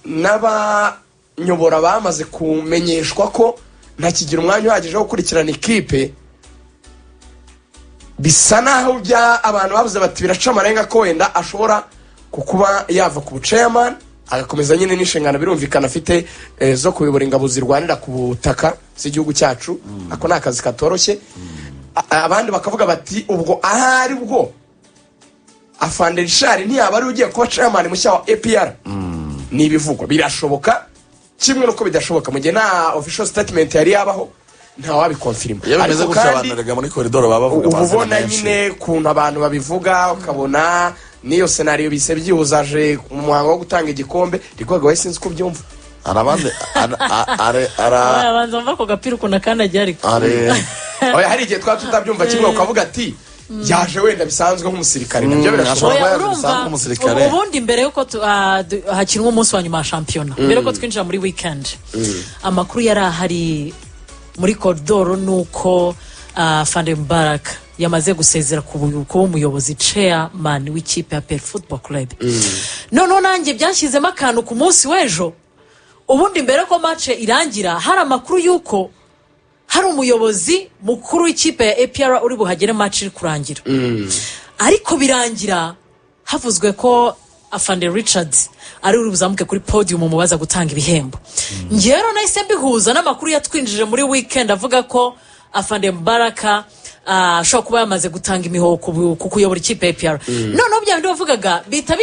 N'abanyobora bamaze kumenyeshwa ko ntakigira umwanya uhagije wo gukurikirana ikipe. Bisa naho bya abantu bavuze bati biraca amarenga ko wenda ashobora kukuba yava ku buchairman, agakomeza nyine n'inshingano birumvikana afite zo kuyobora ingabo zirwanira ku butaka z'igihugu cyacu. Ako ni akazi katoroshye. Abandi bakavuga bati ubwo ahari bwo afande Richard ntiyaba ari ugiye kuba chairman mushya wa APR. Ni ibivugwa, birashoboka kimwe n'uko bidashoboka. Mu gihe nta official statement yari yabaho, ntawabiconfirma. Iyo bimeze Ariko gutya, kandi abantu erega muri koridoro baba bavuga uba amazina ubona menshi. nyine ukuntu abantu babivuga, ukabona n'iyo scenario bise byihuzaje mu muhango wo gutanga igikombe. Rwego, we sinzi uko ubyumva. Hari abandi ara Abanza mva ako gapira ukuntu akandagiye ariko. Oya, hari igihe twaba tutabyumva kimwe, ukavuga ati yaje wenda bisanzwe nk'umusirikare, nabyo birashoboka. Ashobora kuba Oya, yaje urumva, bisanzwe nk'umusirikare. Ubundi mbere yuko hakinwa umunsi wa nyuma wa shampiyona, mbere yuko twinjira muri weekend, amakuru yari ahari muri koridoro ni uko Fande Mubarak yamaze gusezera kuba umuyobozi, chairman w'ikipe ya APR Football Club. Noneho nanjye byashyizemo akantu ku munsi w'ejo. Ubundi mbere ko match irangira, hari amakuru y'uko hari umuyobozi mukuru w'ikipe ya APR uri buhagere match iri kurangira, ariko birangira havuzwe ko afande Richards ari uri buzamuke kuri podium mubaza gutanga ibihembo. Ngewe rero nahise mbihuza n'amakuru yatwinjije muri weekend avuga ko afande Mbaraka ashobora kuba yamaze gutanga imihoho ku kuyobora ikipe ya APR. Noneho bya bindi bavugaga bihita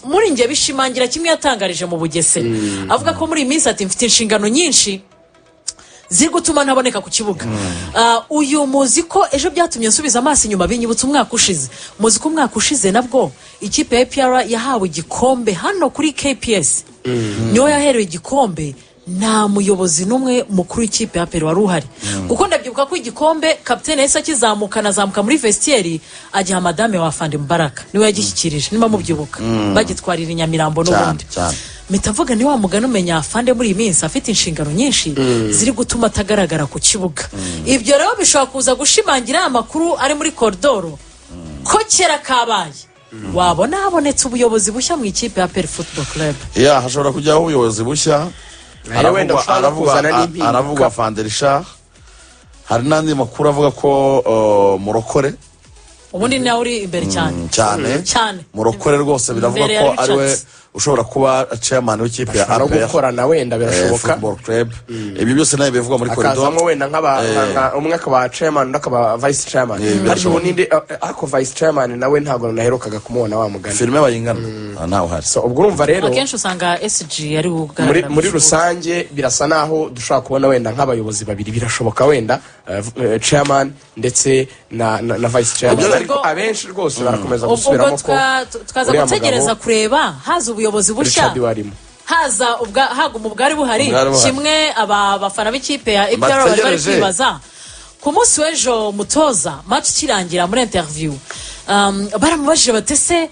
muri njye bishimangira kimwe yatangarije mu Bugesera, avuga ko muri iyi minsi ati mfite inshingano nyinshi ziri gutuma ntaboneka ku kibuga. Uyu muzi ko ejo byatumye nsubiza amaso inyuma, binyibutsa umwaka ushize. Muzi ko umwaka ushize nabwo ikipe ya APR yahawe igikombe hano kuri KPS, niho yaherewe igikombe, nta muyobozi n'umwe mukuru w'ikipe ya APR wari uhari, kuko ndabyibuka ko igikombe kapitene yahise akizamukana, azamuka muri vestiaire, agiha madame wa Afande Mubaraka, niwe yagishyikirije, niba mubyibuka, bagitwarira i Nyamirambo n'ubundi. Cyane. Mpita mvuga ni wa mugani, umenya afande muri iyi minsi afite inshingano nyinshi ziri gutuma atagaragara ku kibuga. Ibyo rero bishobora kuza gushimangira aya makuru ari muri koridoro, ko kera kabaye wabona habonetse ubuyobozi bushya mu ikipe ya APR Football Club. Ya, hashobora kujyaho ubuyobozi bushya. Nayo wenda ushobora no kuzana n'impinduka. Haravugwa afande Richard, hari n'andi makuru avuga ko Murokore. Ubundi nawe uri imbere cyane. Cyane. Cyane. Murokore rwose biravuga Imbere ya ko ari we Richards. ushobora kuba chairman w'ikipe ya Ashobora no APR gukorana wenda, birashoboka. Football Club. Ibyo byose nawe bivugwa muri Hakazamo koridoro. wenda umwe akaba chairman, undi akaba vice chairman. Ariko Birashoboka. ubu ninde ariko vice chairman nawe ntabwo naherukaga kumubona wa mugani. Filime bayingana. Ah, ntawe uhari. So ubwo urumva rero Akenshi usanga SG ari bugaragara muri mu muri kibuga. rusange birasa naho dushobora kubona wenda nk'abayobozi babiri, birashoboka wenda chairman ndetse na vice chairman, Ubwo- ariko abenshi rwose barakomeza Ubwo gusubiramo ko twaza uriya gutegereza mugabo kureba haza ubuyobozi bushya, Richard warimo. Haza haguma ubwari buhari. Ubwari buhari. Kimwe aba bafana b'ikipe ya APR bari Bategereje. kwibaza ku munsi w'ejo, mutoza match ikirangira muri interview baramubajije bati ese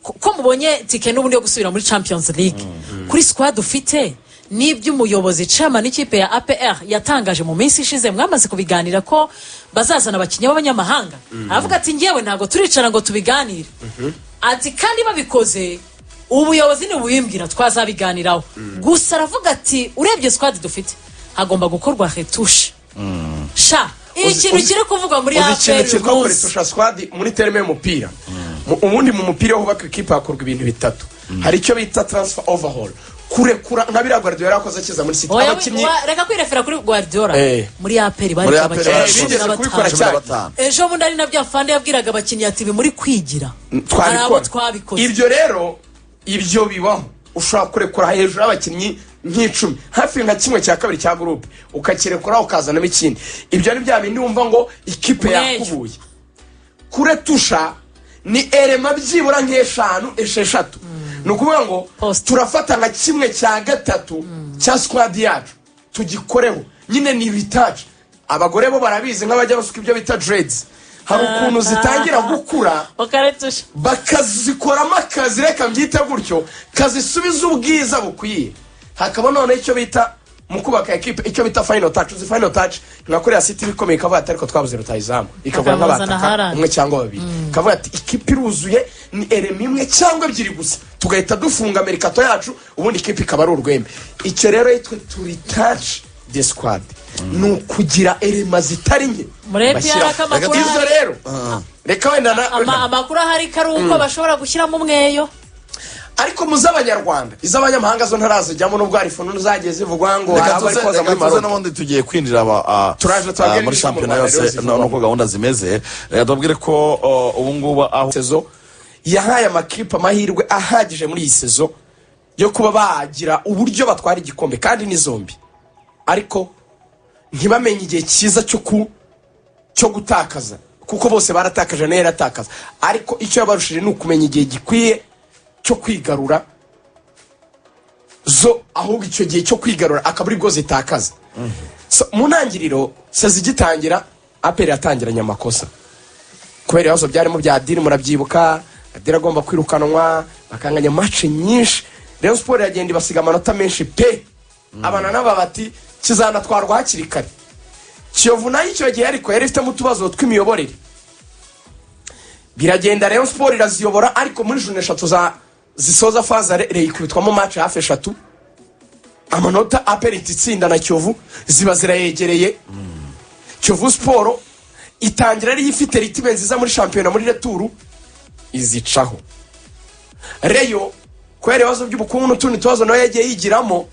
ko mubonye tike n'ubundi yo gusubira muri Champions League kuri squad ufite, n'ibyo umuyobozi chairman n'ikipe ya APR yatangaje mu minsi ishize, mwamaze kubiganira ko bazazana abakinnyi b'abanyamahanga? Aravuga ati ngewe ntabwo turicara ngo tubiganire, ati kandi babikoze ubuyobozi nibubimbwira twazabiganiraho. Gusa aravuga ati urebye squad dufite hagomba gukorwa retouche sha. Ikintu kiri kuvugwa muri Uzi ikintu APR cyitwa uyu munsi. kuretusha squad muri terme y'umupira? Ubundi mu mupira iyo hubaka ikipe hakorwa ibintu bitatu. Hari icyo bita transfer overhaul, kurekura nka biriya Guardiola yakoze akiza muri City Oya, abakinnyi. reka kwirefera kuri Guardiola. Muri APR bari Muri abakinnyi APR cumi bigeze na kubikora batanu. cyane. 15. Ejo bundi ari nabyo afande yabwiraga abakinnyi ati ibi muri kwigira, hari abo Twabikora. twabikoze. Ibyo rero ibyo bibaho, ushobora kurekura hejuru y'abakinnyi nk'icumi, hafi nka kimwe cya kabiri cya groupe ukakirekura, ukazanamo ikindi. Ibyo ni bya bindi wumva ngo ikipe Mweyo. yakubuye. Kuretusha ni éléments byibura nk'eshanu, esheshatu, ni ukuvuga ngo Post. turafata nka kimwe cya gatatu cya squad yacu tugikoreho nyine, ni retouch. Abagore bo barabizi, nk'abajya basuka ibyo bita dreads, hari ukuntu zitangira gukura bakaretusha. Bakazikoramo akazi, reka mbyite gutyo, kazisubiza ubwiza bukwiye. Hakaba noneho icyo bita mu kubaka ekipe icyo bita final touch. Uzi final touch? Nka kuriya City ibikomeye ikavuga ati ariko twabuze rutayizamu, ikagura Bakamuzana nk'abataka Haaland. umwe cyangwa babiri, ikavuga ati ikipe iruzuye, Ni élément imwe cyangwa ebyiri gusa, tugahita dufunga mercato yacu, ubundi ikipe ikaba ari urwembe. Icyo rero twe turi touch the squad, ni ukugira éléments zitari nke Muri APR bashyiraho. ko amakuru Izo ahari. rero reka wenda na Amakuru ahari ko ari uko bashobora gushyiramo umweyo. Ariko mu z'Abanyarwanda, iz'abanyamahanga zo ntarazijyamo, nubwo hari fununu zagiye zivugwa ngo Reka hari abari tuze koza reka muri tuze Maroc. N'ubundi tugiye kwinjira Turaje tubabwire muri n'ibyo mu shampiyona Rwanda yose rero zivugwamo. Nuko gahunda zimeze. Reka tubabwire ko ubu ngubu aho Saison yahaye amakipe amahirwe ahagije muri iyi saison yo kuba bagira uburyo batwara igikombe, kandi ni zombi, ariko ntibamenye igihe cyiza cyo gutakaza, kuko bose baratakaje, nayo yaratakaza, ariko icyo yabarushije ni ukumenya igihe gikwiye cyo kwigarura zo, ahubwo icyo gihe cyo kwigarura akaba aribwo zitakaza. So, mu ntangiriro saison igitangira, APR yatangiranye amakosa kubera ibibazo byarimo bya Adil. Murabyibuka, Adil agomba kwirukanwa, bakanganya match nyinshi. Rayon Sport iragenda ibasiga amanota menshi pe, abana n'aba bati kizanatwarwa hakiri kare. Kiyovu nayo icyo gihe ariko yari ifitemo utubazo tw'imiyoborere. Biragenda, Rayon Sport iraziyobora, ariko muri journée eshatu za zisoza phase aller ikubitwamo match hafi eshatu, amanota APR itsinda na Kiyovu ziba zirayegereye. Kiyovu Sport itangira ariyo ifite rythme nziza muri shampiyona, muri retour izicaho. Rayon kubera ibibazo by'ubukungu n'utundi tubazo nayo yagiye yigiramo,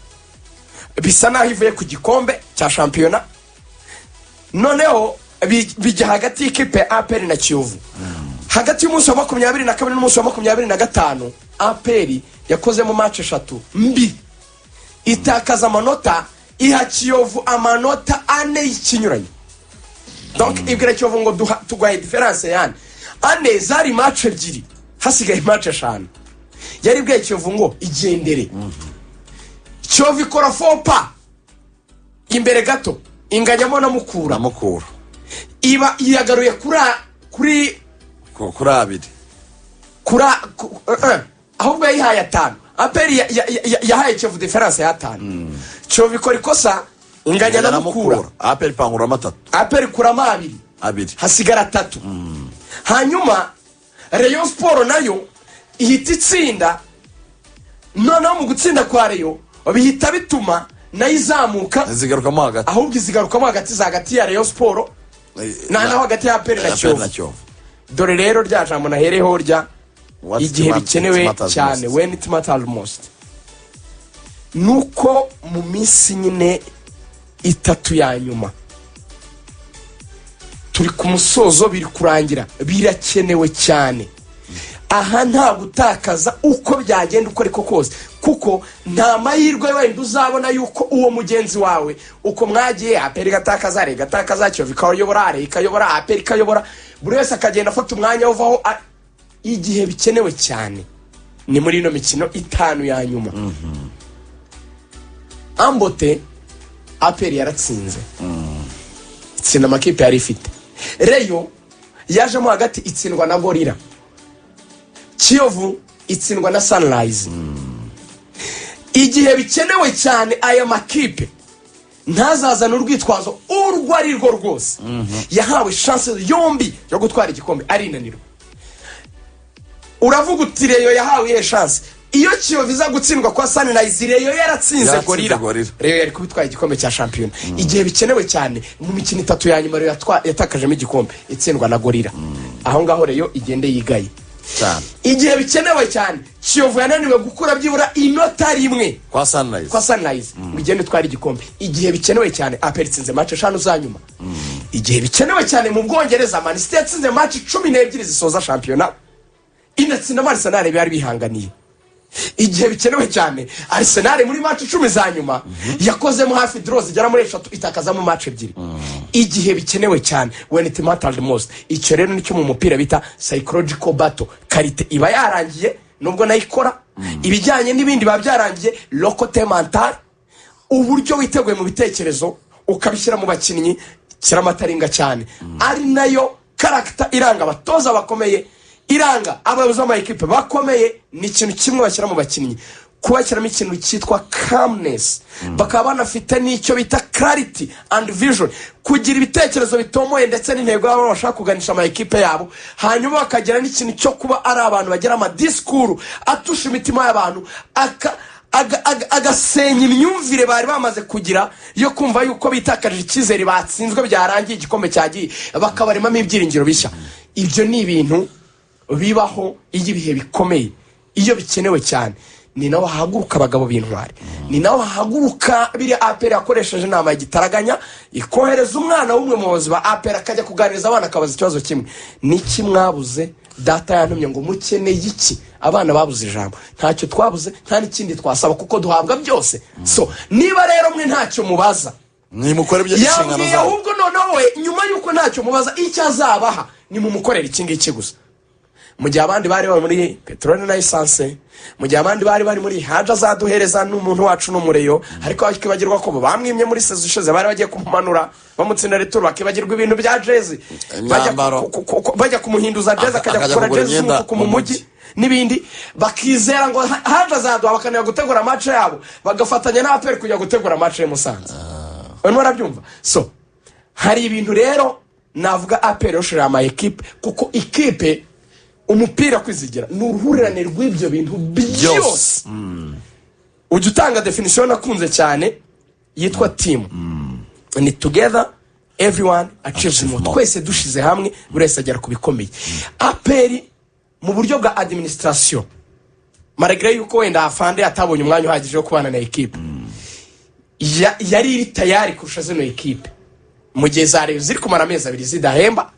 bisa naho ivuye ku gikombe cya shampiyona. Noneho bijya hagati y'ikipe ya APR na Kiyovu. Hagati y'umunsi wa 22 n'umunsi wa 25, APR yakozemo match eshatu mbi, itakaza amanota, iha Kiyovu amanota ane y'ikinyuranyo. Donc ibwira Kiyovu ngo tuguhaye différence yani ane, zari match ebyiri, hasigaye match eshanu. Yari ibwiye Kiyovu ngo igendere. Kiyovu ikora fopa imbere gato, inganyamo na Mukura. Na Mukura. Iba iyagaruye kuri Kuri abiri. Kuri ahubwo yayihaye atanu. APR yahaye Kiyovu différence y'atanu. Kiyovu ikora ikosa, inganya na Mukura. APR ipanguramo atatu. APR ikuramo abiri. Abiri. Hasigara atatu. Hanyuma Rayon Sport nayo ihita itsinda. Noneho mu gutsinda kwa Rayon bihita bituma nayo izamuka. Zigarukamo hagati. Ahubwo izigarukamo hagati, za hagati ya Rayon Sport naho hagati ya APR na APR na Kiyovu. Kiyovu. Dore rero rya jambo nahereho rya What igihe bikenewe it matters cyane, most. When it matters most, nuko mu minsi nyine itatu ya nyuma, turi ku musozo, biri kurangira, birakenewe cyane. Aha nta gutakaza uko byagenda uko ariko kose, kuko nta mahirwe wenda uzabona yuko uwo mugenzi wawe uko mwagiye, APR igatakaza, REG igatakaza, Kiyovu ikayobora, REG ikayobora, APR ikayobora, buri wese akagenda afata umwanya uvaho. Igihe bikenewe cyane ni muri ino mikino itanu ya nyuma. Ambote APR yaratsinze, itsinda amakipe yari ifite. Rayon yajemo hagati, itsindwa na Gorilla. Kiyovu itsindwa na Sunrise. Igihe bikenewe cyane, aya makipe ntazazane urwitwazo urwo ari rwo rwose. Yahawe chance yombi yo gutwara igikombe, arinanirwa. Uravuga uti Rayon yahawe iyihe chance? Iyo Kiyovu iza gutsindwa kwa Sunrise, Rayon yaratsinze Yaratsinze Gorilla, Gorilla. Rayon yari kuba itwaye igikombe cya shampiyona. Igihe bikenewe cyane mu mikino itatu ya nyuma, Rayon yatakajemo igikombe, itsindwa na Gorilla. Aho ngaho Rayon igende yigaye cyane. Igihe bikenewe cyane, Kiyovu yananiwe gukura byibura inota rimwe kwa Sunrise. Kwa Sunrise, ngo igende itware igikombe. Igihe bikenewe cyane, APR itsinze match eshanu za nyuma. Igihe bikenewe cyane, mu Bwongereza Man City yatsinze match 12 zisoza shampiyona, inatsinda Arsenal bari bihanganiye. Igihe bikenewe cyane, Arsenal muri match 10 za nyuma yakozemo hafi draw zigera muri eshatu, itakazamo match ebyiri. Igihe bikenewe cyane, when it mattered most. Icyo rero nicyo mu mupira bita psychological battle. Qualité iba yarangiye, nubwo nayo ikora ibijyanye n'ibindi biba byarangiye. Le côté mental, uburyo witeguye mu bitekerezo ukabishyira mu bakinnyi, kiramataringa cyane, ari nayo caractère iranga abatoza bakomeye, iranga abayobozi b'amakipe bakomeye. Ni ikintu kimwe bashyira mu bakinnyi. Kubashyiramo ikintu cyitwa calmness, bakaba banafite n'icyo bita clarity and vision, kugira ibitekerezo bitomoye ndetse n'intego yabo bashaka kuganisha ama ekipe yabo, hanyuma bakagira n'ikintu cyo kuba ari abantu bagira amadisikuru atusha imitima y'abantu, agasenya imyumvire bari bamaze kugira yo kumva yuko bitakarije icyizere, batsinzwe, byarangiye, igikombe cyagiye, bakabaremamo ibyiringiro bishya. Ibyo ni ibintu bibaho iyo ibihe bikomeye, iyo bikenewe cyane. Ni naho hahaguruka abagabo b'intwari, ni naho hahaguruka biriya APR yakoresheje inama ya gitaraganya, ikohereza umwana w'umwe mu bayobozi ba APR akajya kuganiriza abana, akabaza ikibazo kimwe: "Niki mwabuze? Data yantumye ngo mukeneye iki?" Abana babuze ijambo: "Ntacyo twabuze, nta n'ikindi twasaba kuko duhabwa byose." So niba rero mwe ntacyo mubaza, Nimukore ibyo inshingano yabwiye zabo. Ahubwo noneho we, nyuma y'uko ntacyo mubaza, icyo azabaha ni mumukorera iki ngiki gusa. Mu gihe abandi bari bari muri peteroli na essence, mu gihe abandi bari bari muri haje azaduhereza n'umuntu wacu n'umureyo, ariko bakibagirwa ko bamwimye muri saison ishize, bari bagiye kumumanura bamutsinda retour, bakibagirwa ibintu bya jezi, bajya Imyambaro. Bajya kumuhinduza jezi, akajya Akajya kugura kugura jezi imyenda z'umutuku mu mu mujyi mujyi. N'ibindi, bakizera ngo haje azaduha, bakanira gutegura match yabo, bagafatanya na APR kujya gutegura match ya Musanze. Urimo urabyumva? So hari ibintu rero navuga APR yoshorera ama ekipe, kuko ikipe umupira kwizigira ni uruhurirane rw'ibyo bintu byose. Ujya utanga definition nakunze cyane yitwa "Team ni together everyone achieves more." More. Twese dushize hamwe, buri wese agera ku bikomeye. APR mu buryo bwa administration, malgré yuko wenda afande atabonye umwanya uhagije wo kubana na ekipe, yari iri tayari kurusha zino ekipe. Mu gihe za Rayon ziri kumara amezi 2 zidahemba,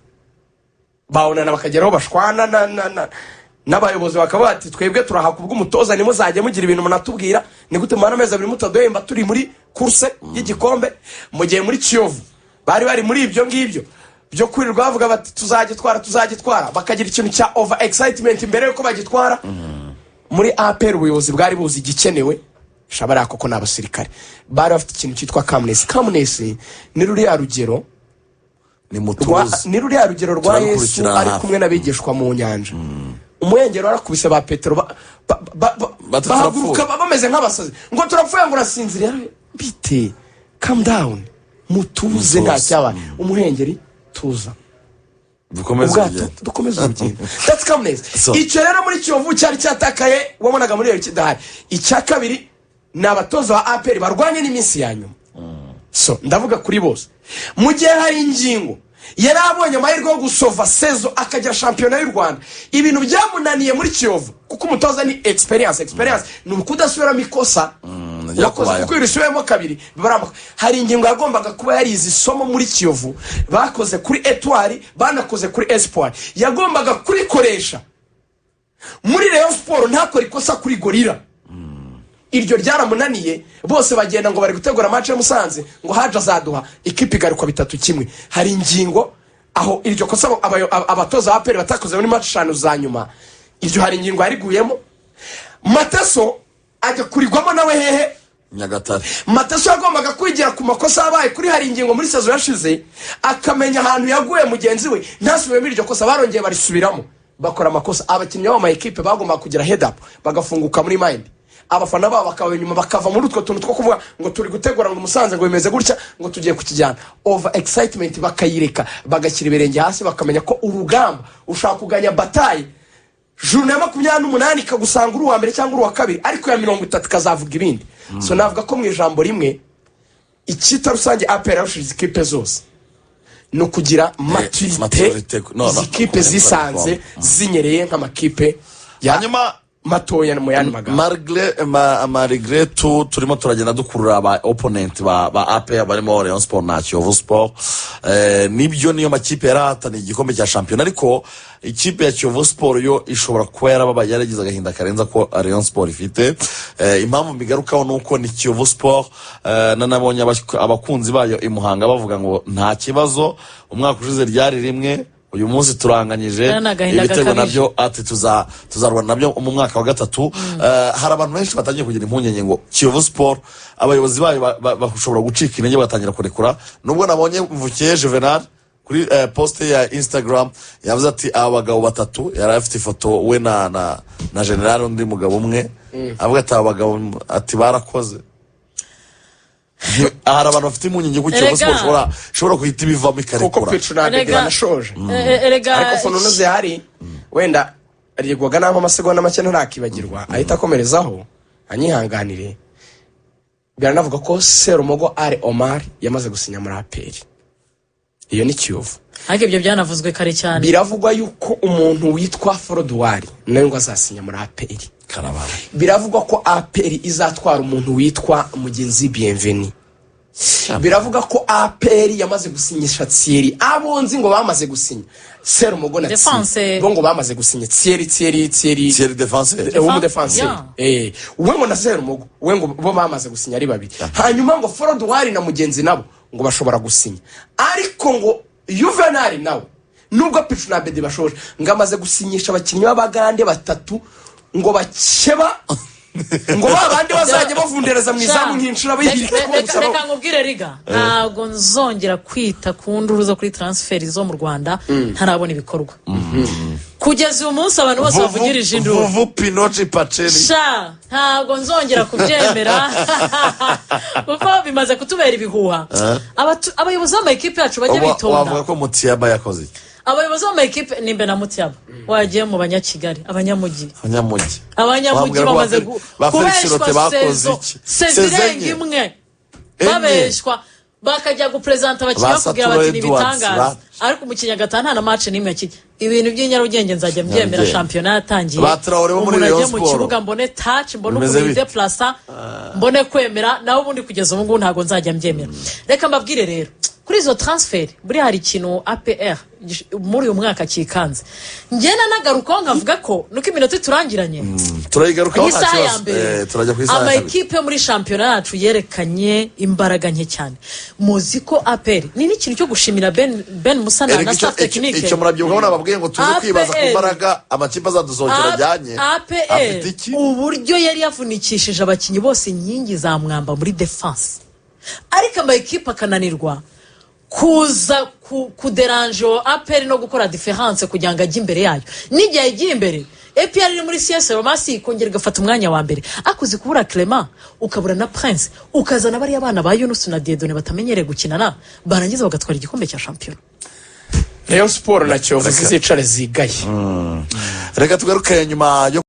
babonana bakageraho bashwana n'abayobozi, bakavuga bati: "Twebwe turahaka ubw'umutoza, ntimuzajye mugira ibintu munatubwira. Ni gute mumara amezi 2 mutaduhemba turi muri course y'igikombe?" Mu gihe muri Kiyovu bari bari muri ibyo ngibyo byo kwirirwa bavuga bati: "Tuzagitwara, tuzagitwara," bakagira ikintu cya over excitement mbere yuko bagitwara. Muri APR ubuyobozi bwari buzi igikenewe. Shabara koko ni abasirikare, bari bafite ikintu cyitwa calmness. Calmness ni ruriya rugero Ni rwa mutuze. Ni ruriya rugero rwa Yesu Turabikurikirana ari hafi. kumwe n'abigishwa mu nyanja, umuhengeri warakubise ba Petero Bati: bahaguruka "Turapfuye." bameze nk'abasazi ngo: "Turapfuye," ngo: "Urasinziriye bite? Calm down, mutuze, nta Mutuze. cyabaye." Umuhengeri: "Tuza." Dukomeze Ubwato, urugendo. dukomeze urugendo. That's calmness. So- Icyo rero muri Kiyovu cyari cyatakaye, wabonaga muri iyo kidahari. Icya kabiri ni abatoza ba APR barwanye n'iminsi ya nyuma. So ndavuga kuri bose. Mu gihe hari ingingo yari abonye amahirwe yo gusova saison, akagira shampiyona y'u Rwanda, ibintu byamunaniye muri Kiyovu, kuko umutoza ni experience. Experience ni ukudasubiramo ikosa wakoze, Ryakubayeho. kuko iyo urisubiyemo kabiri biba ari hari ingingo yagombaga kuba yarize isomo muri Kiyovu bakoze kuri Etoile, banakoze kuri Espoir, yagombaga kurikoresha muri Rayon Sport, ntakore ikosa kuri Gorilla. Iryo ryaramunaniye. Bose bagenda ngo bari gutegura match ya Musanze, ngo haje azaduha ikipe, igarukwa 3-1. Hari ingingo aho iryo kosa abatoza ba APR batakoze muri match eshanu za nyuma, iryo hari ingingo yariguyemo. Mateso ajya kurigwamo nawe hehe? Nyagatare. Mateso yagombaga kwigira ku makosa yabaye kuri hari ingingo muri saison yashize, akamenya ahantu yaguye mugenzi we, ntasubiremo iryo kosa. Barongeye barisubiramo, bakora amakosa. Abakinnyi b'ama ekipe bagombaga kugira head up, bagafunguka muri mind, abafana babo bakaba inyuma, bakava muri utwo tuntu two kuvuga ngo turi gutegura, ngo Musanze ngo bimeze gutya, ngo tugiye kukijyana. Over excitement bakayireka, bagashyira ibirenge hasi, bakamenya ko urugamba ushaka kuganya bataille, journée ya 28 ikagusanga uri uwa mbere cyangwa uri uwa kabiri, ariko iya 30 ikazavuga ibindi. So navuga ko mu ijambo rimwe, icyita rusange APR yarushije ikipe zose ni ukugira maturité. Maturité, no, Izi kipe kumenya zisanze gutwara. zinyereye nk'amakipe ya Hanyuma matoya mu yandi magambo. Malgré tout, turimo turagenda dukurura aba opponent ba APR barimo Rayon Sport na Kiyovu Sport. Nibyo, niyo makipe yarahataniye igikombe cya shampiyona, ariko ikipe ya Kiyovu Sport yo ishobora kuba yarababaye, yaragize agahinda karenza ko Rayon Sport ifite. Impamvu mbigarukaho ni uko ni Kiyovu Sport, nanabonye abakunzi bayo i Muhanga bavuga ngo nta kibazo, umwaka ushize ryari rimwe, uyu munsi turanganyije Aya ni agahinda ibitego gakabije. nabyo, ati tuzarwana nabyo mu mwaka wa gatatu. Hari abantu benshi batangiye kugira impungenge ngo Kiyovu Sport abayobozi bayo bashobora gucika intege, bagatangira kurekura, nubwo nabonye Mvukiye Juvenal kuri post ya Instagram yavuze ati aba bagabo batatu, yari afite ifoto we na general, undi mugabo umwe. Avuga ati: "Aba bagabo," ati, "barakoze." Hari abantu bafite impungenge ko Kiyovu Erega. Sport ishobora guhita ibivamo, Kuko ikarekura. Picu na Abedi banashoje. Erega Ariko Fununo zihari, wenda rigwaga n'aho amasegonda make ntarakibagirwa, ahita akomerezaho, anyihanganire. Biranavuga ko Serumogo Ali Omar yamaze gusinya muri APR, iyo ni Kiyovu. Ariko ibyo byanavuzwe kare cyane. Biravugwa yuko umuntu witwa Forodwari nawe ngo azasinya muri APR. Karabara. Biravugwa ko APR izatwara umuntu witwa Mugenzi Bienvenu. Biravuga ko APR yamaze gusinyisha Thierry. Abo nzi ngo bamaze gusinya, Serumogo na Defense. Thierry, bo ngo bamaze gusinya Thierry, Thierry, Thierry. Thierry défenseur. W'umudefanseri. We ngo na Serumogo, we ngo bo bamaze gusinya ari babiri. Hanyuma ngo Forodwari na Mugenzi nabo ngo bashobora gusinya, ariko ngo Juvenal nawe, nubwo Picu na Bedi bashoje, ngo amaze gusinyisha abakinnyi b'Abagande batatu ngo bakeba, ngo ba bandi bazajya bavundereza mu izamu nk'inshuro Reka reka nkubwire riga, ntabwo nzongera kwita ku nduru zo kuri transfer zo mu Rwanda ntarabona ibikorwa. Kugeza uyu munsi abantu bose bavugirije induru, Vuvu Pinoci Paceri. Sha, ntabwo nzongera kubyemera kuko bimaze kutubera ibihuha. Abayobozi b'amakipe yacu bajye bitonda. Wavuga ko Mutiyaba yakoze iki? Abayobozi b'amakipe nimbe na Mutiyaba wagiye mu Banyakigali, Abanyamujyi. Abanyamujyi. Abanyamujyi Wambwira ko bamaze ba Felix kubeshwa Rote bakoze saison iki? saison irenga Sezenye. imwe. Enye. Babeshwa, bakajya guperezanta abakinnyi, Ba bakubwira Saturo bati ni Edwards, ibitangaza, ariko umukinnyi agataha nta na match n'imwe akijya. Ibintu by'inyarugenge nzajya mbyemera Nyarugenge. shampiyona yatangiye, Ba Traore bo muri umuntu Rayon ajye mu Sport. kibuga, mbone touch, mbone Bimeze ukuntu bite? yideplasa, mbone kwemera. Naho ubundi kugeza ubu ngubu ntabwo nzajya mbyemera. Reka mbabwire rero, kuri izo transfer, buriya hari ikintu APR muri uyu mwaka cyikanze. Njye nagarukaho nkavuga ko nuko iminota iturangiranye. Turayigarukaho, nta Isaha ya kibazo. mbere, Turajya ku isaha ya kabiri. Amakipe yo muri shampiyona yacu yerekanye imbaraga nke cyane. Muzi ko APR ni n'ikintu cyo gushimira Ben Musa Erega na staff technique. Icyo murabyibuka ko nababwiye ngo tuze kwibaza ku APR. mbaraga amakipe azadusohokera ajyanye APR afite iki? Uburyo yari yavunikishije abakinnyi bose inkingi za mwamba muri defense, ariko amakipe akananirwa kuza kuderanje uwo APR no gukora différence kugira ngo ajye imbere yayo. N'igihe yagiye imbere, APR iri muri CS Romasi, ikongera igafata umwanya wa mbere. Akuzi kubura Clement, ukabura na Prince, ukazana bariya bana ba Yunusu na Dieudonné batamenyereye gukinana, barangiza bagatwara igikombe cya shampiyona. Rayon Sport na Kiyovu zizicare zigaye. Reka tugaruke nyuma yo